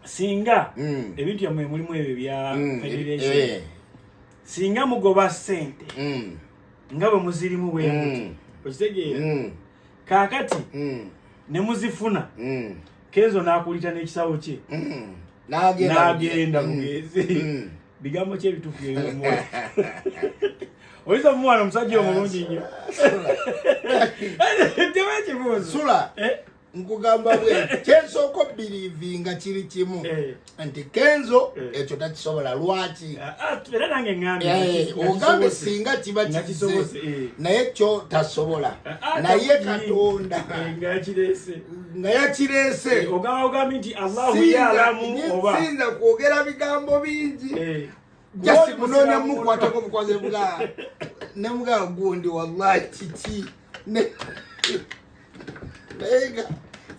Singa ebintu byammwe mulimu ebyo bya federation, singa mugoba ssente nga bwe muzirimu bwe muti, okitegeera? Kaakati ne muzifuna, Kenzo n'akulita n'ekisawo kye n'agenda bugenzi. Bigambo ki ebituufu ebyomuwana? Oyinza omumwana omusajja omulungi nnyo, teba ekibuuzo. Sula. Eh? Nkugamba bwe kyensooka obirivinga kiri kimu nti Kenzo ekyo takisobola. Lwaki? Ah, ah, era nange ngambye ogambe singa kiba nga kize kisobose, naye kyo tasobola. Ah, ah, naye Katonda nga yakireese. Nga yakireese. Ogamba ogambye nti Allahu yalamu oba Siyinza kwogera bigambo bingi. Just Gw'oli munoonya Musiraamu. Mukwatako bukwaze bwa nemugaa gundi, wallahi kiki naye nga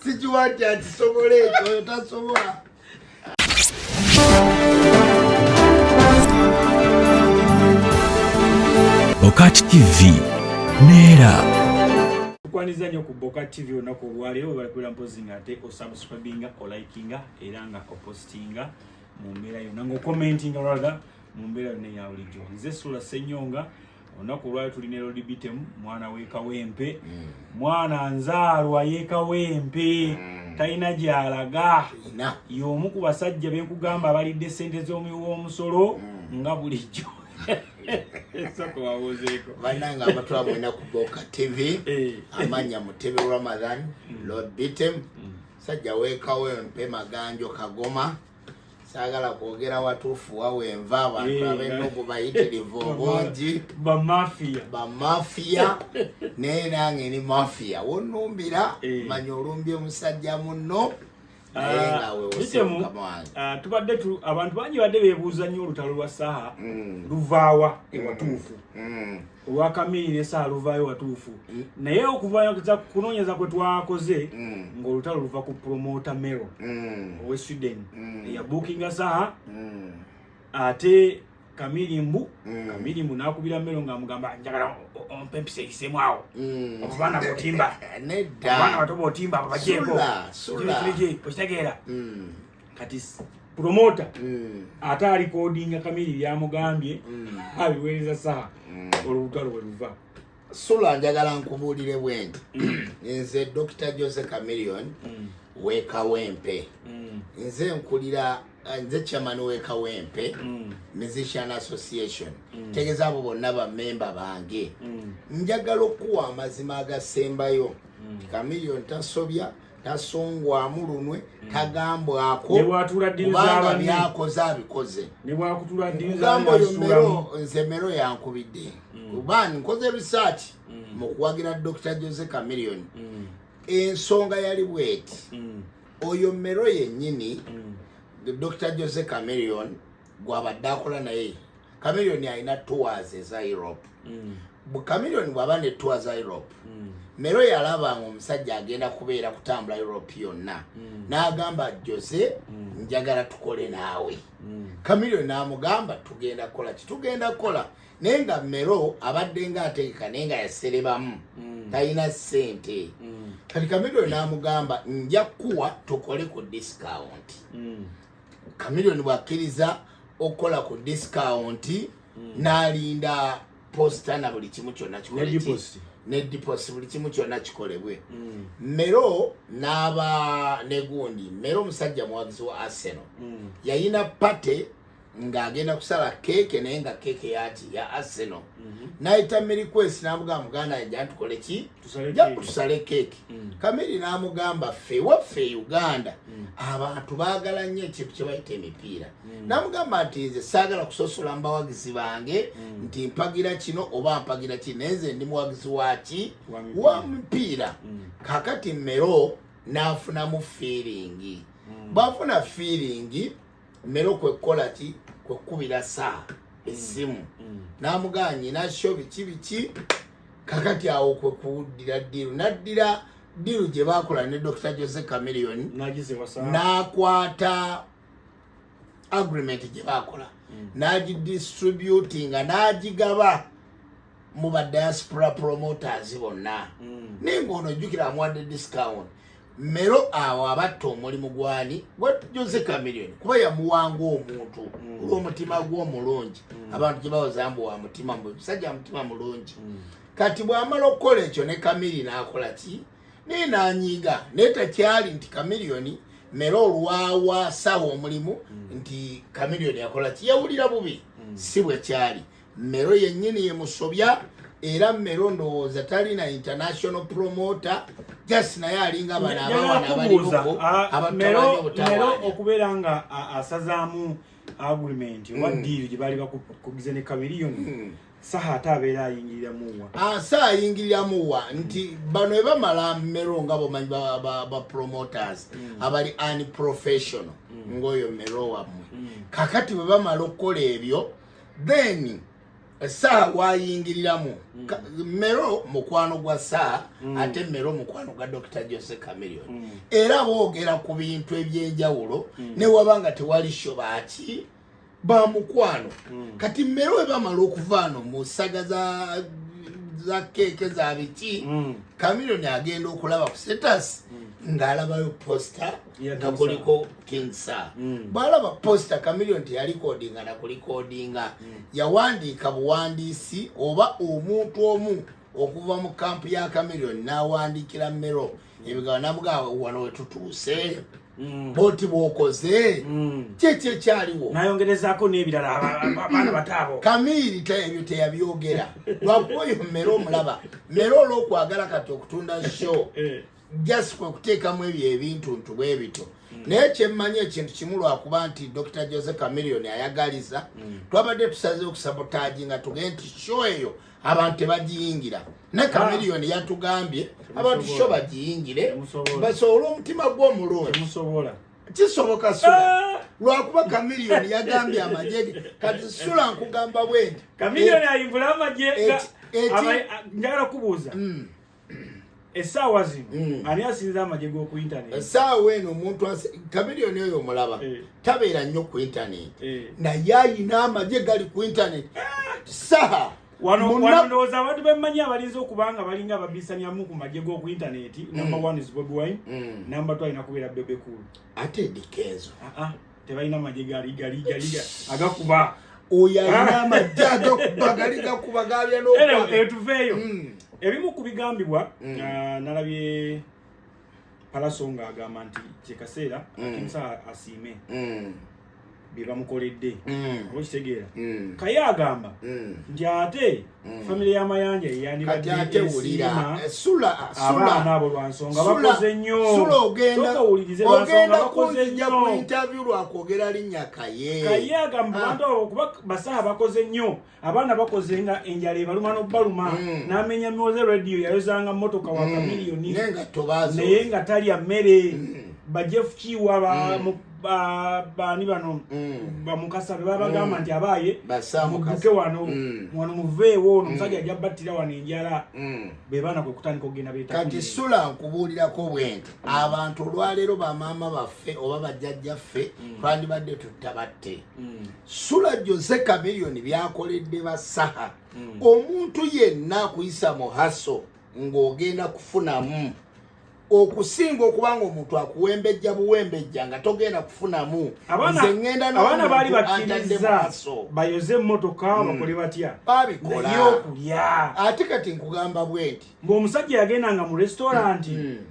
sikiwa nti akisobola ekyo, oyo tasobola. Bokat TV neera. Tukwaniza nnyo ku Boka TV olunaku olwaleero. Webale mpozi nga ate osubscribinga, olikinga, era nga opostinga mu mbeera yonna, nga okommentinga rather mu mbeera yonna eya bulijjo. Nze Sula Ssenyonga. Olunaku olwaleero tulina Lord Bitem, mwana w'ekawempe, mwana nzaalwa y'ekawempe, talina gy'alaga. Ina. Y'omu ku basajja benkugamba abalidde sente z'omuwi w'omusolo nga bulijjo. Soko wabuuzeeko. Bannange abatula mwena ku Boka TV, amanya Mutebe Ramadan, Lord Bitem, sajja wekawempe, Maganjo, Kagoma. Saagala kwogera watuufu wawenva, abantu ab'ennugu bayitirivu obungi. Bamafiya. Bamafiya, naye nange ni mafiya wonumbira. Manya olumbye musajja munno, naye nga wewose. Bitemu, Mukama wange. Tubadde abantu bangi badde beebuuza nnyo olutalo lwa Saha luvaawa ewatuufu, olwa Kamiri ne Saha luvaayo watuufu, naye okuva kunoonyeza kwe twakoze ng'olutalo luva ku promota Mero owe Sweden eyabuukinga Saha, ate Kamiri mbu n'akubira Mero ng'amugamba, "Njagala ompe empisa eyiseemu awo, abaana botimba, Nedda. abaana bato botimba babajeeko." Sula, sula. Okitegeera? Kati promota ate alikodinga Kamiri byamugambye, abiweereza Saha, olutalo bwe luva. Sula, njagala nkubuulire bwe nti nze Dr Jose Chameleone wekawempe, nze nkulira, nze chairman wekawempe Musician Association. Tegeeza abo bonna bamemba bange. Njagala okuwa amazima agasembayo. Chameleone tasobya, tasongwamu lunwe, tagambwako. Ne bw'atuula ddiru Kubanga z'abanne. byakoze abikoze. Ne bwakutula ddiru. Kugamba oyo Mero, nze Mero yankubidde kuba nkoze research mu kuwagira Dr Jose Chameleone. Ensonga yali bweti: oyo Mero yennyini, Dr Jose Chameleone gwabadde akola naye, Chameleone alina tours eza Europe. Chameleone bw'aba ne tour za Europe, Mero yalaba nga omusajja agenda kubeera kutambula Europe yonna, n'agamba, "Jose, njagala tukole naawe." Chameleone n'amugamba, "Tugenda kukola ki? Tugenda kukola." Naye nga Mero abadde nga ategeka, naye nga yaserebamu, talina ssente. Kati Chameleone n'amugamba, "Nja kuwa tukole ku discount." Chameleone bw'akkiriza okukola ku discount, n'alinda posta na buli kimu kyonna kikole Ne ki? Deposit. Ne deposit, buli kimu kyonna kikolebwe. Mero n'aba ne gundi, Mero omusajja muwagizi wa Arsenal, yayina party ng'agenda kusala keeke, naye nga keeke yaki? Ya Arsenal. N'ayita Mirikwesi n'amugamba, "Muganda wange, jja tukole ki? Tusale Jja keeke." tusale keeke." Kamiri n'amugamba, "Ffe waffe e Uganda abantu baagala nnyo ekintu kye bayita emipiira." N'amugamba nti, "Nze saagala kusosola mu bawagizi bange nti mpagira kino oba mpagira ki, naye nze ndi muwagizi waki?" Wa mipiira. Wa mipiira. Kakati Mero n'afunamu feeling. Bw'afuna feeling, Mero kwekukola ki? Kwekubira saa essimu n'amugamba, "Nyina show biki biki." Kakati awo kwe kuddira deal, n'addira deal gye baakola ne Dr Jose Chameleone. Nagize wasa. N'akwata agreement gye baakola n'agidistributinga, n'agigaba mu ba diaspora promoters bonna, naye ng'ono ojjukira amuwadde discount. Mero awo abatta omulimu gwani gwa Jose Chameleone, kuba yamuwanga omuntu olw'omutima gwe omulungi. Abantu gye bawoza mbu wa mutima, musajja mutima mulungi. Kati bw'amala okukola ekyo ne Kamiri n'akola ki, naye n'anyiiga, naye tekyali nti Chameleone Mero olwawa sawa omulimu nti Chameleone yakola ki, yawulira bubi. Si bwe kyali. Mero yennyini ye musobya, era Mero ndowooza talina international promoter, just naye alinga bano Njagala abawana kubuuza, abalimuko Mero abatabanya obutawaanya. Okubeera nga asazaamu agreement oba deal gye baali bakugize ne Chameleone, Saha ate abeera ayingiriramuwa? Asa ayingiriramuwa nti bano ebamala Mero nga bomanyi ba promoters abali unprofessional ng'oyo Mero wammwe. Kakati bwe bamala okukola ebyo, then Saha wayingiriramu. Mero mukwano gwa Saha, ate Mero mukwano gwa Dr Jose Chameleone, era boogera ku bintu ebyenjawulo newaba nga tewali show, baaki bamukwano. Kati Mero we bamala okuvaano mu saga za keeke za biki, Chameleone agenda okulaba ku status ng'alabayo poster Ya nga King kuliko King Saha. Bw'alaba poster, Chameleone teyalikodinga na kulikodinga, yawandiika buwandiisi oba omuntu omu okuva mu camp ya Chameleone n'awandiikira Mero ebigambo, namugamba wano wetutuuse, bwoti bwokoze, kyeki ekyaliwo. Nayongerezaako n'ebirala, abaana bataabo. Kamiri ebyo teyabyogera lwakuba oyo Mmere omulaba, Mmere olw'okwagala kati okutunda show, just kwe kuteekamu ebyo ebintu ntu bwe bityo. Naye kyemmanyi ekintu kimu, lwakuba nti Dr Jose Chameleone ayagaliza, twabadde tusaze okusabotage nga tugende nti show eyo abantu tebagiyingira, ne Chameleone yatugambye abantu show bagiyingire. Temusobola. Basobole omutima gw'omulungi. Temusobola. Kisoboka, Sula, lwakuba Chameleone yagambye amagye ge. Kati Sula, nkugamba bwe nti Chameleone ayimbula amagye Njagala kubuuza, essaawa zino ani asinza amagye g'oku internet? Essaawa eno omuntu Chameleone oyo omulaba, tabeera nnyo ku internet, naye ayina amagye gali ku internet. Saha Wano wano ndowooza abantu bemmanyi abalinza okuba nga balinga ababisanyamu ku magye g'oku internet, number one is Bobi Wine, number two alina kubeera Bebe Cool. Ate Eddy Kenzo? Ah, ah, tebalina magye gali gali gali agakuba. Oyo alina amagye agakuba, gali gakuba galya. Anyway, n'okwabya. Tuveeyo. Ebimu ku bigambibwa, nalabye Palaso ng'agamba nti kyekaseera King Saha asiime bye bamukoledde, oba okitegeera. Kaye agamba nti ate famire y'Amayanja Kati yeyandibadde ate wulira, esiima Sula, abaana Sula, abo lwansonga Sula, bakoze nnyo. Sula, ogenda Sooka owulirize, lwansonga ogenda bakoze kunzija ku nnyo. interview lwakwogera linnya Kaye. Kaye agamba Ah. abantu abo kuba basaha bakoze nnyo, abaana bakoze nga enjala ebaluma n'obaluma, n'amenya Mowzey Radio, yayozanga motoka wa Chameleone, naye nga tobaazo naye nga talya mmere. Ba Jeff Kiwa, baani bano, bamukasa be babagamba nti abaaye Basa Mukasa. mudduke wano, wano muveewo, ono omusajja ajja battira wano enjala. Be baana kwe kutandika okugenda Kati beetakulire. Sula, nkubuulirako bwe nti abantu olwaleero bamaama baffe oba bajjajjaffe twandibadde tutta batte. Sula, Jose Chameleone byakoledde basaha, omuntu yenna akuyisa mu hustle ng'ogenda kufunamu okusinga okubanga omuntu akuwembejja buwembejja nga togenda kufunamu. Abaana Nze ŋŋenda abaana baali n'omuntu antadde mu bakkiriza hustle. bayoze emmotoka, bakole batya, Babikola. naye okulya. Ate kati nkugamba bwe nti Ng'omusajja yagendanga mu restaurant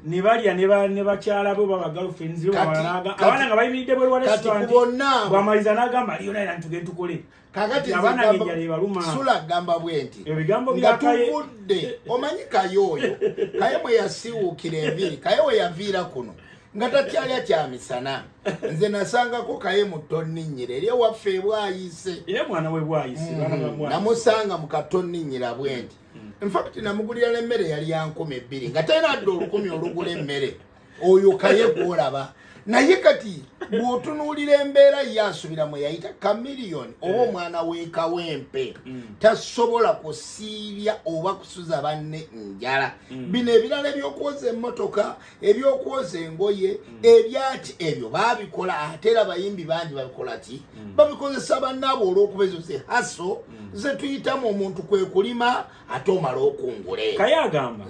ne balya ne bakyala be oba ba girlfriends be, abaana nga bayimiridde bweru wa Kati restaurant. ku bonna abo- Bwamaliza n'agamba aliyo naye tugende tukole. Kakati nze Abaana ng'enjala ebaluma. Sula, gamba bwe nti Ebigambo nga bya Kaye- tuvudde, omanyi Kaye oyo, Kaye bwe yasiiwuukira enviiri, Kaye we yaviira kuno nga takyalya kyamisana. Nze nasangako Kaye mu tonninnyira eri ewaffe ebwayise. Era mwana we bwayise, baana ba Bwayise. Namusanga mu katonninnyira bwe nti, infact namugulira n'emmere yali ya 2000 nga talina dde 1000 olugula emmere. Oyo Kaye gwolaba. Naye kati bw'otunuulira embeera ye asubira mwe yayita Chameleone oba omwana w'ekawempe tasobola kusiibya oba kusuza banne njala. Bino ebirala ebyokwoza emmotoka, ebyokwoza engoye, ebyaki, ebyo babikola, ate era abayimbi bangi babikola ki, babikozesa bannaabwe olw'okuba ezo ze hustle ze tuyitamu. Omuntu kwe kulima ate omala okungule. Kaye agamba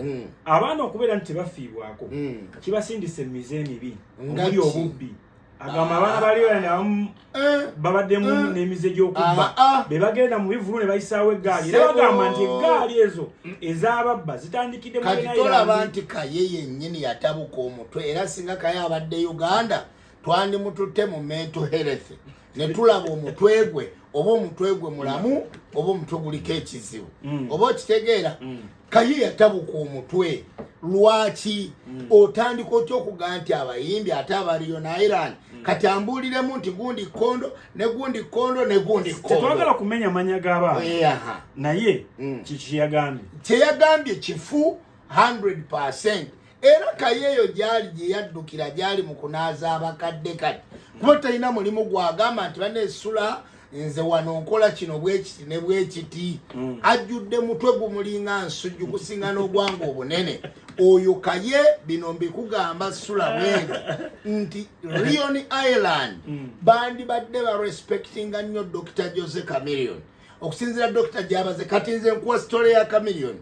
abaana okubeera nti tebafiibwako kibasindisa emize emibi Nga omuli ki? obubbi. Agamba abaana baliyo abamu babaddemu n'emize gy'okubba, be bagenda mu bivulu ne bayisaawo eggaali, era Sebo. bagamba nti eggaali ezo ez'ababba zitandikidde mu Kati Island. tolaba nti Kaye yennyini yatabuka omutwe? Era singa Kaye abadde Uganda, twandimututte mu mental health ne tulaba omutwe gwe, oba omutwe gwe mulamu oba omutwe guliko ekizibu. Oba okitegeera, Kaye yatabuka omutwe. Lwaki otandika otya okugamba nti abayimbi ate abaliyo Island? Kati ambuuliremu nti gundi kondo ne gundi kondo ne gundi Tetwagala kondo. kumenya manya g'abaana, naye kiki kyeyagambye? Kyeyagambye kifu 100. Era Kayeeyo gyali gye yaddukira, gyali mu kunaaza abakadde. Kati kuba talina mulimu gwagamba nti banesula nze wano nkola kino bwekiti ne bwekiti. Ajjudde mutwe gumulinga nsujju kusinga n'ogwanga obunene oyo Kaye. Bino mbikugamba sula bwenti nti Leone Island bandibadde barespectinga nnyo Dr Jose Chameleone okusinziira Dr gyabaze. Kati nze nkuwa story ya Chameleone,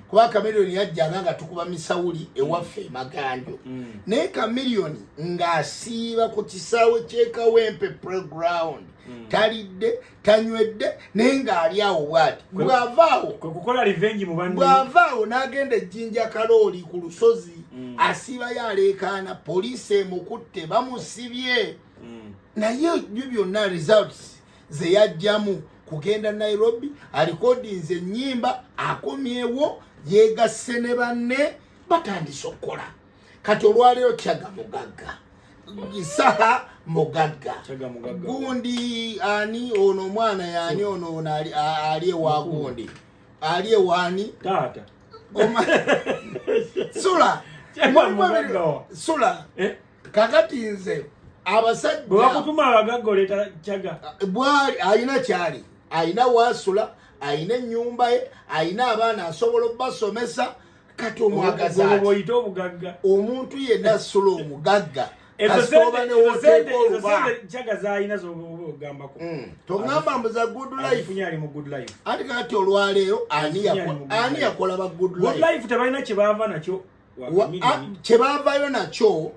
kuba Chameleone yajjanga nga tukuba misawuli ewaffe emaganjo, naye Chameleone ng'asiiba ku kisaawe kyekawempe playground, talidde, tanywedde, naye ng'ali awo bwati. Bw'avaawo Kwe kukola revenge mu banne. Bw'avaawo n'agenda ejjinja kalooli ku lusozi, asiibayo aleekaana, poliisi emukutte, bamusibye. Naye ebyo byonna results ze yajjamu kugenda Nairobi, alikodinze ennyimba, akomyewo, yegasse ne banne, batandise okukola. Kati olwaleero Kyaga mugagga, Saha mugagga. Kyaga mugagga. Gundi ani ono omwana yani ono ono ali ewa gundi, ali ewaani? Taata. Sula. Kyaga Mulimu mugagga wa. Sula. Eh, Kakati nze abasajja bwe bakutuma abagagga oleeta Kyaga. Bwali alina kyali alina wasula, alina ennyumba ye, alina abaana asobola obbasomesa. Kati omwagaza ati Bwoyita obugagga. Omuntu yenna asula omugagga Ezo kasita oba sente, ezo newoteeka sente, ezo oluba. sente Kyaga zalina zogambako. Toŋŋamba mbu za Good Life. Azifunye ali mu Good Life. Anti kakati olwaleero ani Azifunye ali mu Good ani Life. yakola ba Good Good Life? Life tebalina kyebaava nakyo. Kyebaavayo nakyo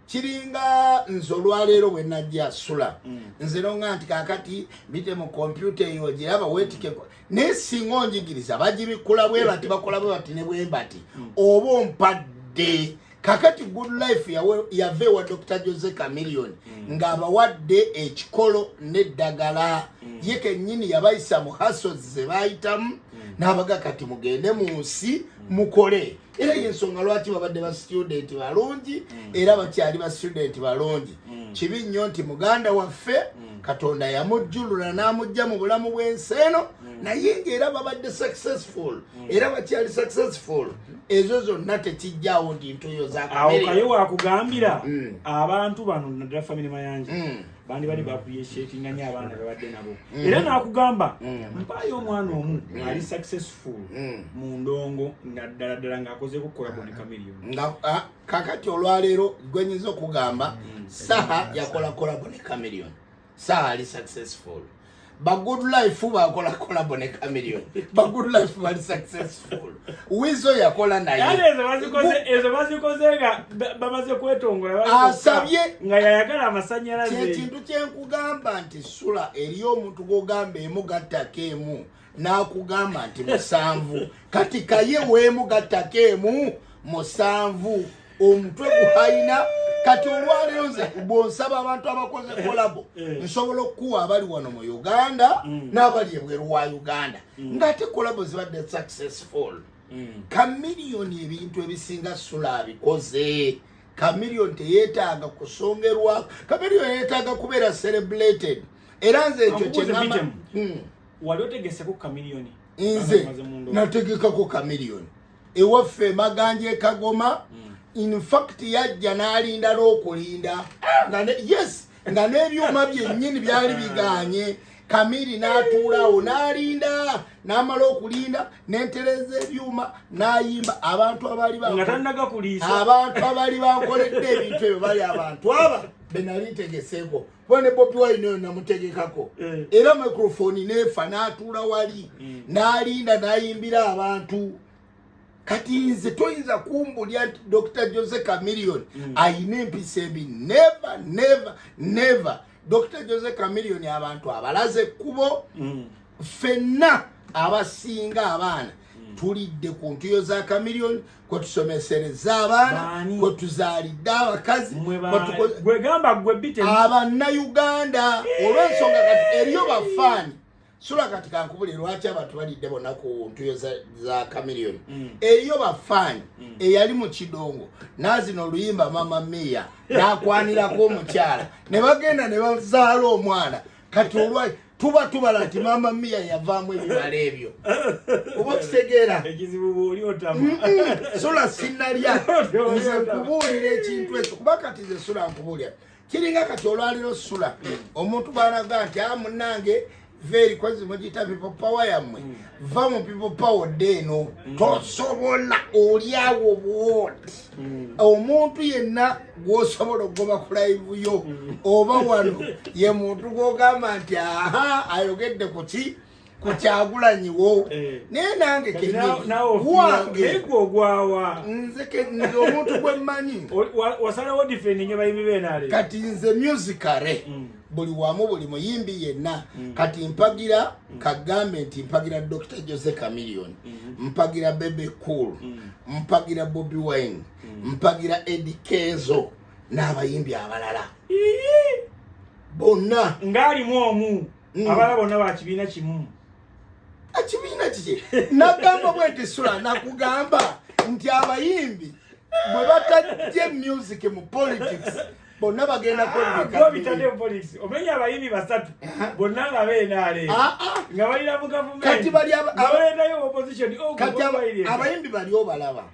kiringa nze olwaleero bwe najja sula, nze nonga nti kakati bite mu kompyuta eyo giraba weetikeko, naye singa onjigiriza bagibikula bwe bati, bakola bwe bati ne bwe bati, oba ompadde. Kakati Good Life yava ewa Dr Jose Chameleone ng'abawadde ekikolo n'eddagala. Ye kennyini yabayisa mu hustles ze bayitamu n'abaga kati mugende mu nsi mukole. Era yensonga lwaki babadde ba student balungi, era bakyali ba student balungi. Kibi nnyo nti muganda waffe Katonda yamujjulula n'amugja mu bulamu bw'ensi eno, naye ngaera babadde successful, era bakyali successful. Ezo zonna tekijjaawo nti ntuyo za Awo Kaye Chameleone. wakugambira abantu bano naddala family Mayanja bandi bali baappreciatinga nnyo abaana babadde nabo, era n'akugamba mpaayo omwana omu ali successful mu ndongo naddala ddala ng'akozeeko collabo ne Chameleone. Nga kakati olwaleero gwenyinza okugamba Saha yakola collabo ne Chameleone, Saha ali successful. Ba Good Life bakola collabo ne Chameleone, ba Good Life bali successful. Wizo yakola naye. Ate ezo bazikoze nga bamaze kwetongola, bali Asabye. kokka, nga yayagala amasanyalaze. Kyekintu kyenkugamba nti sula eri omuntu gwogamba emu gattako emu n'akugamba nti 7. Kati Kaye weemu gattako emu 7, omutwe guhayina. Kati olwaleero nze bwonsaba abantu abakoze collabo, nsobola okukuwa abali wano mu Uganda n'abali ebweru wa Uganda ng'ate collabo zibadde successful. Chameleone ebintu ebisinga sula abikoze. Chameleone teyeetaaga kusongerwa, Chameleone yeetaaga kubeera celebrated. Era nze ekyo Akubuuze. kyeŋŋamba. Bitem. Wali otegeseko Chameleone? Nze Amaze mu ndongo. Nategekako Chameleone ewaffe emaganja ekagoma. In fact yajja n'alinda n'okulinda nga yes, nga n'ebyuma byennyini byali biganye. Kamiri n'atuulaawo n'alinda, n'amala okulinda n'entereza ebyuma n'ayimba. Abantu abaali Nga tannagakuliisa. Abantu abaali bankoledde ebintu ebyo bali abantu aba be nali ntegeseeko, kuba ne Bobi Wine oyo namutegekako. Era microphone neefa, n'atuula wali n'alinda n'ayimbira abantu. Kati nze toyinza kumbulya nti Dr Jose Chameleone ayina empisa embi. Never, never, never. Dr Jose Chameleone abantu abalaze ekkubo. Ffenna abasinga abaana tulidde ku ntuyo za Chameleone, kwe tusomesereza abaana, Baani? kwe tuzaalidde abakazi, Mwe kwe gwe gamba gwe bite. Abannayuganda, olw'ensonga kati eriyo bafaani sula. Kati kankubule lwaki abantu balidde bonna ku ntuyo za Chameleone. Eriyo bafaani eyali mu kidongo n'azina oluyimba Mama Mia, n'akwanirako omukyala, ne bagenda ne bazaala omwana. Kati olwa tuba tubala nti Mama Mia yavaamu ebibala ebyo, oba okitegeera? Ekizibu bw'oli otama. Sula, sinnalya. Nze nkubuulira ekintu ekyo kuba kati nze sula nkubuulira kiringa kati olwaliro sula omuntu bw'alaga nti a munnange very kozi mugiyita people power yammwe, va mu people power dde eno, tosobola oliawo bwoti. Omuntu yenna gwosobola okugoba ku live yo oba wano ye muntu gwogamba nti aha, ayogedde ku ki, ku Kyagulanyiwo. Naye nange Kati kenyini naawe ofiira- wange naye gwe ogwawa. Nze nze omuntu gwe mmanyi. Wasalawo defending bayimbi b'NRM. Kati nze musically buli wamu, buli muyimbi yenna, kati mpagira, kagambe nti mpagira Dr Jose Chameleone, mpagira Bebe Cool, mpagira Bobi Wine, mpagira Eddy Kenzo n'abayimbi abalala bonna. Ng'alimu omu, abalala bonna ba kibiina kimu. Ekibiina kiki? Nagamba bwe nti sula nakugamba nti abayimbi bwe batajje music mu politics bonna bagenda Gwe bitadde mu politics, omenya abayimbi basatu bonna nga b'NRM Ah, ah. nga balina mu gavumenti, Kati bali nga baleetayo opposition. Oh, kati gwe bayireka. Abayimbi bali obalaba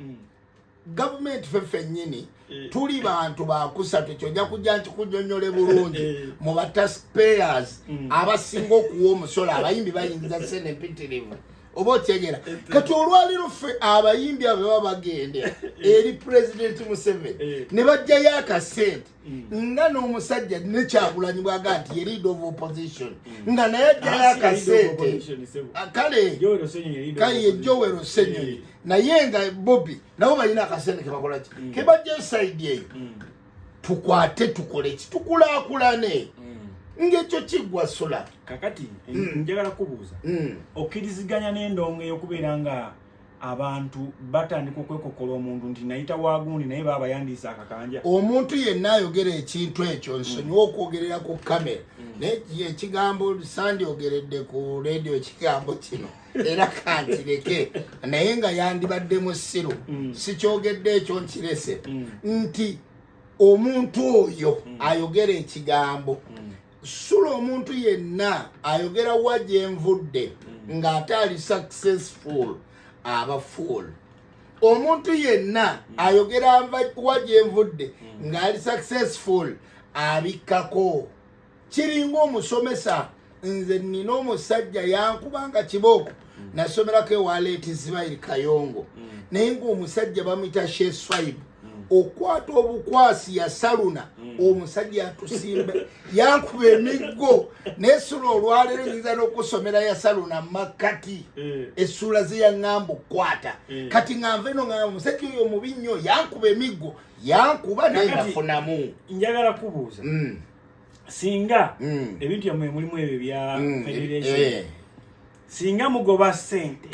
gavumenti ffe ffennyini tuli bantu bakusatu. Ekyo nja kujja nkikunyonyole bulungi. Mu ba taxpayers abasinga okuwa omusolo, abayimbi bayingiza sente mpitirivu, oba okyegera? Kati olwaliro ffe abayimbi abo baba bagenda eri Pulezidenti Museveni ne bajjayo akasente nga n'omusajja nekyagulanyi bwaga nti ye leader of opposition, nga naye ajjayo Ah, si leader of akasente. opposition, sebo. Ah, kale Joel Ssenyonyi leader of kale ye opposition. Joel Ssenyonyi. Naye nga Bobi nabo balina akasente kebakola ki, kebajjayo side eyo. Tukwate tukole ki, tukulaakulane ng'ekyo kiggwa sula. Kakati njagala kubuuza, okkiriziganya n'endongo ey'okubeera nga abantu batandika okwekokola omuntu nti nayita wagundi naye baba bayandiisa akakanja? Omuntu yenna ayogera ekintu ekyo, nsonyiwa okwogerera ku kamera, naye ekigambo sandyogeredde ku radio ekigambo kino, era kankireke, naye nga yandibadde musiru. Sikyogedde ekyo, nkirese nti omuntu oyo ayogera ekigambo sula. Omuntu yenna ayogera wa gyenvudde ng'ate ali successful aba fool. Omuntu yenna ayogera nva wa gyenvudde ng'ali successful abikkako. Kiringa omusomesa. Nze nina omusajja yankubanga kibooko, nasomerako ewa late Zibairi Kayongo, naye ngaomusajja bamwita Sheswaib, okwata obukwasi yasaluna omusajja atusimba, yankuba emiggo. Naye sula olwaleero nyinza n'okusomera yasaluna makkati essuula ze yaŋŋamba okukwata. Kati nga nva eno nga omusajja oyo mubi nnyo, yankuba emiggo, yankuba, naye Kakati- nafunamu. Njagala kubuuza, singa ebintu byammwe mulimu ebyo bya federation, singa mugoba ssente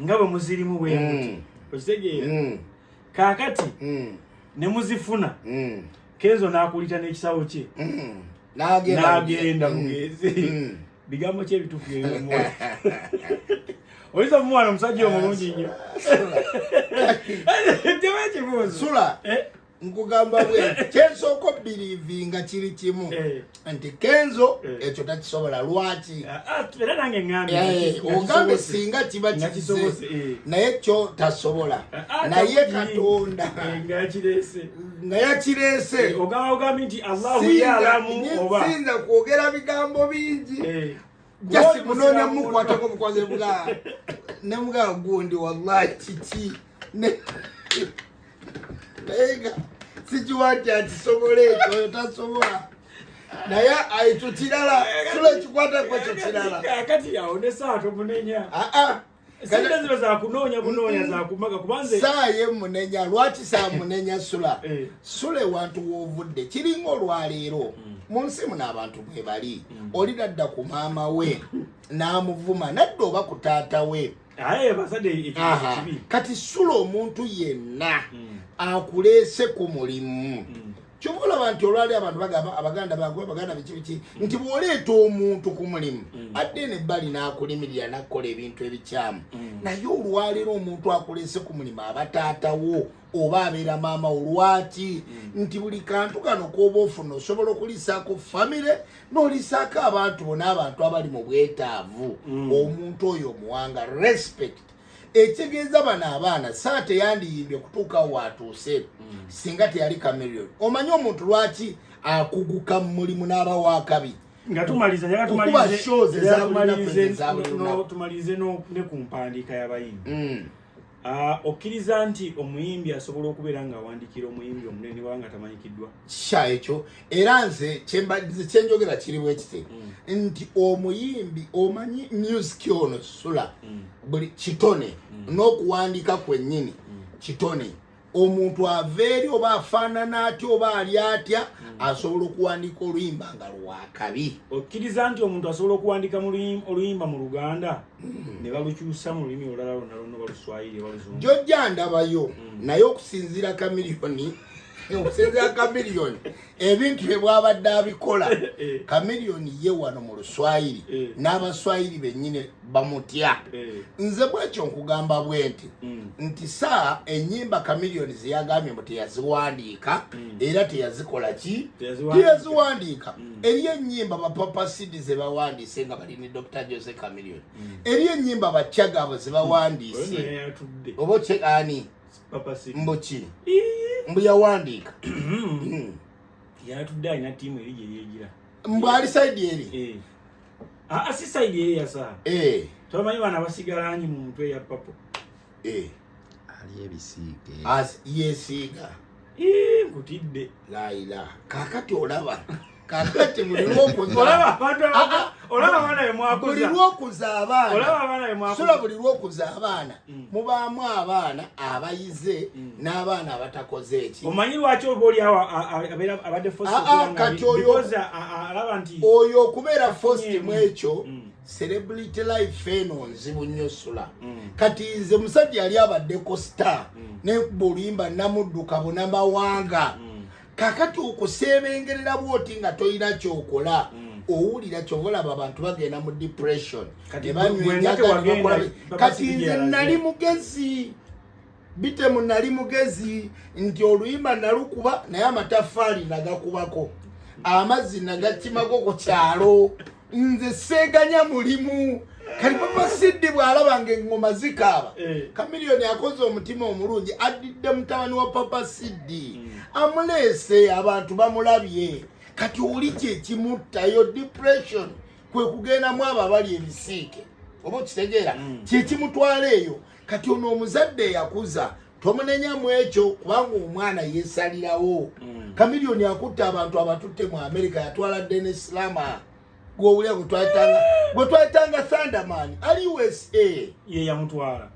nga bwe muzirimu bwe muti, okitegeera? Kaakati ne muzifuna, Kenzo n'akulita n'ekisawo kye N'agenda. N'agenda bugenzi. Bigambo ki ebituufu ebyomuwa? Oyinza omumwana omusajja omulungi nnyo, teba ekibuuzo. Sula. Eh? Nkugamba bwe kyensooka obirivinga kiri kimu Eh. nti Kenzo Eh. ekyo takisobola. Lwaki? Ah, ah, era nange ngambye Eh, ogambe singa kiba nga kize kisobose, eh. naye kyo tasobola. Ah, Naye Katonda nga yakireese. Nga yakireese. Ogamba ogambye nti Allahu Sinza- yalamu oba Sinza kwogera bigambo bingi. Eh. Just Gw'oli munoonya Musiraamu. mukwatako bukwaze buga nemugaa gundi, wallahi kiki naye nga sikiwa nti akisobola ekyo, oyo tasobola, naye ekyo kirala, sula ekikwatako ekyo kirala. Kati awo ne saa tomunenya. Aa. Sente ziba zakunoonya bunoonya zakumaga kubanze. Saa ye munenya lwaki? Saa munenya sula. Eh. Sula ewantu woovudde kiringa olwaleero mu nsi muno abantu bwe bali, oli nadda ku maama we n'amuvuma, nadda oba ku taata we. Aye basadde ekyo Aha. kibi. Kati sula, omuntu yenna akuleese ku mulimu, kyova olaba nti olwali abantu bagamba abaganda bagwa abaganda biki biki, nti bw'oleeta omuntu ku mulimu adde eno ebbali n'akulimirira n'akukola ebintu ebikyamu. Naye olwaleero omuntu akuleese ku mulimu aba taatawo oba abeera maama wo. Lwaki? Nti buli kantu kano k'oba ofuna osobola okulisaako famire n'olisaako abantu bo n'abantu abali mu bwetaavu. Omuntu oyo omuwanga respect. Ekitegeeza bano abaana saa teyandiyimbye kutuukawo waatuuse singa teyali Chameleon. Omanyi omuntu lwaki akuguka mu mulimu n'aba wakabi? Nga tumaliza, njagala Okuba shows njagala eza buli lunaku, eza buli lunaku. Tumalirize ne ku mpandiika y'abayimbi. Ah, okkiriza nti omuyimbi asobola okubeera ng'awandiikira omuyimbi omunene waba nga tamanyikiddwa? Sha, ekyo era nze nze kyenjogera kiri bwe kiti nti omuyimbi, omanyi music ono sula buli kitone n'okuwandiika kwennyini kitone. Omuntu ava eri oba afaanana atya oba ali atya, asobola okuwandiika oluyimba nga lwakabi. Okkiriza nti omuntu asobola okuwandiika mu oluyimba mu Luganda ne balukyusa mu lulimi olulala lwonna lwonna, oba Luswayiri oba Luzungu? Jojja ndabayo, naye okusinziira Chameleone ebintu bye bwabadde abikola, Chameleone ye wano mu Luswayiri n'Abaswayiri bennyini bamutya. Nze bwekyo nkugamba bwe nti nti saa ennyimba Chameleone zeyagambye mbu teyaziwandiika era teyazikola ki? Teyaziwandiika. Teyaziwandiika. Eriyo ennyimba bapapa Sidi ze bawandiise nga bali ne Dr Jose Chameleone, eriyo ennyimba bacyagabo ze bawandiise. Oyo naye yatudde. Oba ani? Papa Sidi. Mbu ki? Mbu yawandiika. Yatudde, alina ttiimu eri gye yeegira. Mbu ali side eri. Eh. Aa, si side eri yasaa. Tomanyi bana basigala nyi mu mutwe ya papo. Ali ebisiige. Yeesiiga. Ii, nkutidde. Laila, kakati olaba, kakati buli lwokuza Olaba abantu Ah, ah. olaba abaana be buli mwakuza. lwokuza abaana, Olaba abaana be mwakuza. sula, buli lwokuza abaana mubaamu abaana abayize n'abaana abatakoze eki. Omanyi lwaki oba oli awo abeera abadde forced Ah, ah, okubeera nga kati because alaba nti oyo okubeera forced mu ekyo, celebrity life eno nzibu nnyo, sula. Kati nze musajja yali abaddeko star, nekuba oluyimba namudduka bunamawanga. Kakati okusebengerera bwoti nga toyina kyokola, owulira kyova olaba abantu bagenda mu depression. Kati ne banywa gwe nga enjaga, ne tewagenda, bakola Papa kati Sidi nze yalaze. nali mugezi bitemu, nali mugezi nti oluyimba nalukuba, naye amataffaali nagakubako, amazzi nagakimako ku kyalo. Nze seeganya mulimu. Kati Papa Siddi bw'alaba nga eŋŋoma zikaaba, Chameleone akoze omutima omulungi, addidde mutabani wa Papa Siddi, amuleese, abantu bamulabye. Kati oli kyekimuttayo depression kwe kugendamu abo abali ebisiike, oba okitegeera, kyekimutwala eyo. Kati ono omuzadde eyakuza tomunenyamu ekyo, kubanga omwana yeesalirawo. Chameleone akutta abantu, abatutte mu America, yatwala Denis Lama gwowulira gwe twayitanga Thunderman, ali USA. Ye yamutwala,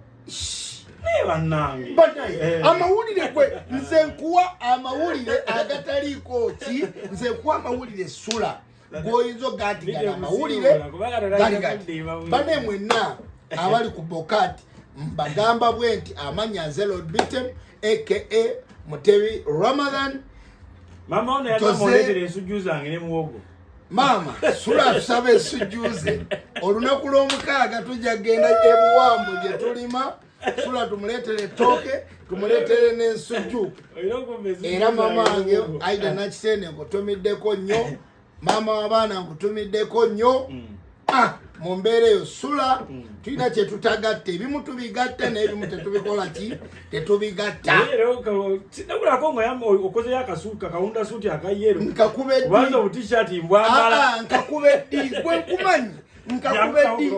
naye bannange. Banaye, amawulire gwe nze nkuwa amawulire agataliiko ki, nze nkuwa amawulire sula gwoyinza ogaa nti gano amawulire gali gati. Bane mwenna abali ku Bokati, mbagamba bwe nti amanya nze Lord Bitem aka Mutebi Ramadan. Mama ono yagamba oleetera ensujju zange ne muwogo. Maama sula tusaba esujjuze. Olunaku lw'omukaaga tujja kgenda ebuwambu gye tulima. Sula tumuleetere ettooke, tumuleetere n'ensujju. Era mama wange Aida Nakitende nkutumiddeko nnyo, maama w'abaana nkutumiddeko nnyo. Ah, mu mbeera eyo Sula tulina kye tutagatta, ebimu tubigatta n'ebimu tetubikola ki, tetubigatta. Sinagulako nga okozeyo akasuuti, kakawunda suuti akayero. Nkakube ddi? Kubanga obutishaati mbwambala. Ah, ah, nkakube ddi? Gwe nkumanyi, nkakube ddi?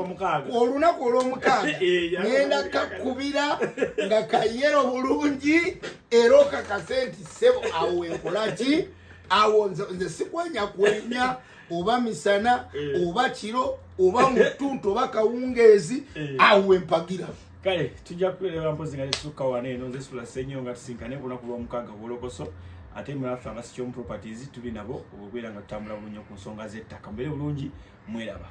Olunaku olwomukaaga. Eh, ngenda kakubira nga kayero bulungi, era okakase nti sebo awo wenkola ki, awo nze sikwenya kwenya oba misana oba kiro oba mutuntu oba kawungeezi, awo wempagira. Kale tujja kubeera mpozi nga tesukka wano eno. Nze Sula Ssenyo, nga tusinkane ku lunaku lwomukaaga obwolokoso. Ate mulaffe aba Sikyom Properties tuli nabo okubeera nga tutambula bulungi ku nsonga z'ettaka. Mubeere bulungi, mweraba.